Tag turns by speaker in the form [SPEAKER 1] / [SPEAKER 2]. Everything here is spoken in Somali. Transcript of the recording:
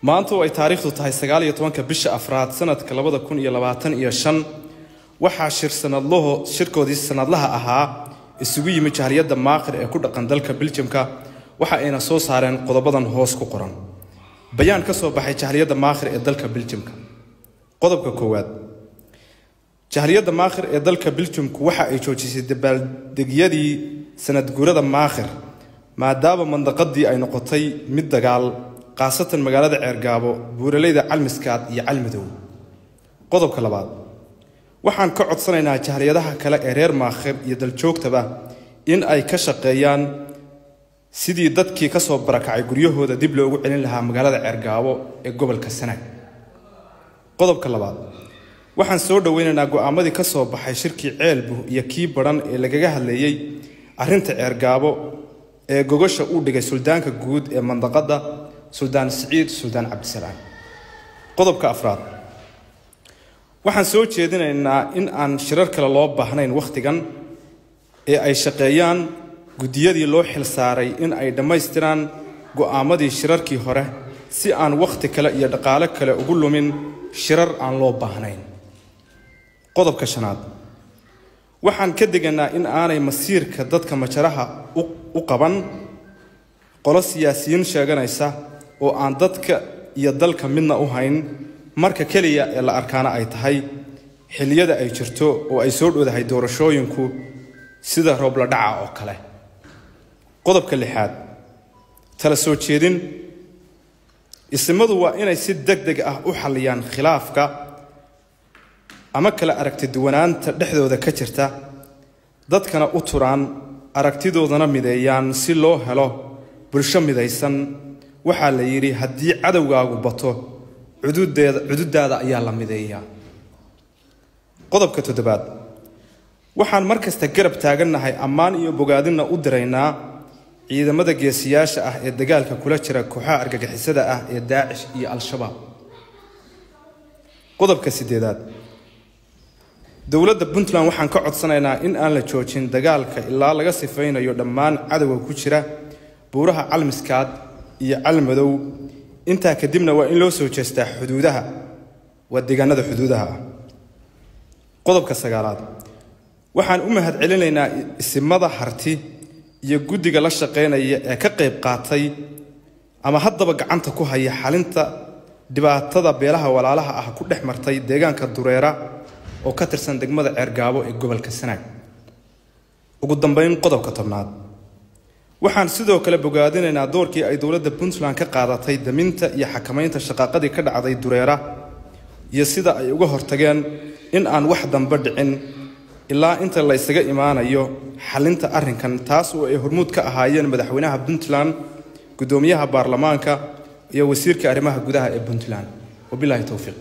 [SPEAKER 1] Maanta oo ay taariikhdu tahay 19-ka bisha afraad sanadka 2025, waxaa shir sanadlaho shirkoodii sanadlaha ahaa isugu yimi jahliyadda Maakhir ee ku dhaqan dalka Biljamka. Waxa ayna soo saareen qodobadan hoos ku qoran. Bayaan ka soo baxay jahliyadda Maakhir ee dalka Biljamka. Qodobka koowaad: jahliyadda Maakhir ee dalka Biljamku waxa ay joojisay dabaaldegyadii sanadguurada Maakhir, maadaama mandaqadii ay noqotay mid dagaal, khaasatan magaalada Ceergaabo, buuraleyda Calmiskaad iyo Calmadow. Qodobka labaad: waxaan ka codsanaynaa jahliyadaha kale ee reer Maakhir iyo daljoogtaba in ay ka shaqeeyaan sidii dadkii ka soo barakacay guryahooda dib loogu celin lahaa magaalada Ceergaabo ee gobolka Sanaag. Qodobka labaad: waxaan soo dhoweynaynaa go'aamadii ka soo baxay shirkii Ceelbuh iyo kii Badhan ee lagaga hadlayey arrinta Ceergaabo ee gogosha uu dhigay suldaanka guud ee mandaqadda, Suldaan Siciid Suldaan Cabdisalaam. Qodobka afraad: waxaan soo jeedinaynaa in aan shirar kale loo baahnayn wakhtigan ee ay shaqeeyaan guddiyadii loo xil saaray in ay dhammaystiraan go'aamadii shirarkii hore, si aan wakhti kale iyo dhaqaale kale ugu lumin shirar aan loo baahnayn. Qodobka shanaad: waxaan ka deganaa in aanay masiirka dadka majaraha u qaban qolo siyaasiyiin sheeganaysa oo aan dadka iyo dalka midna u hayn, marka keliya ee la arkaana ay tahay xilliyada ay jirto oo ay soo dhowdahay doorashooyinku, sida roobla dhaca oo kale. Qodobka lixaad: tala soo jeedin. Isimadu waa inay si deg deg ah u xalliyaan khilaafka ama kala aragti duwanaanta dhexdooda ka jirta, dadkana u turaan, aragtidoodana mideeyaan si loo helo bulsho midaysan. Waxaa la yidhi, haddii cadowgaagu bato, cududeeda cududaada ayaa la mideeyaa. Qodobka toddobaad: waxaan mar kasta garab taagannahay, ammaan iyo bogaadinna u diraynaa ciidamada geesiyaasha ah ee dagaalka kula jira kooxaha argagixisada ah ee Daacish iyo Al-Shabaab. Qodobka sideedaad: dowladda Puntland waxaan ka codsanaynaa in aan la joojin dagaalka ilaa laga sifaynayo dhammaan cadowga ku jira buuraha Calmiskaad iyo Calmadow. Intaa kadibna waa in loo soo jeestaa xuduudaha, waa deegaanada xuduudaha ah. Qodobka sagaalaad: waxaan u mahad celinaynaa isimada Harti iyo guddiga la shaqaynaya ee ka qayb qaatay ama haddaba gacanta ku haya xalinta dhibaatada beelaha walaalaha ah ku dhex martay deegaanka Dureera oo ka tirsan degmada Ceergaabo ee gobolka Sanaag. Ugu dambeyn, qodobka 10aad: waxaan sidoo kale bogaadinaynaa doorkii ay dowladda Puntland ka qaadatay daminta iyo xakamaynta shaqaaqadii ka dhacday Dureera iyo sida ay uga hortageen in aan wax dambe dhicin ilaa inta la ysaga imaanayo xalinta arrinkan, taas oo ay hormuud ka ahaayeen madaxweynaha Puntland, guddoomiyaha baarlamaanka iyo wasiirka arrimaha gudaha ee Puntland. Wabilaahi towfiiq.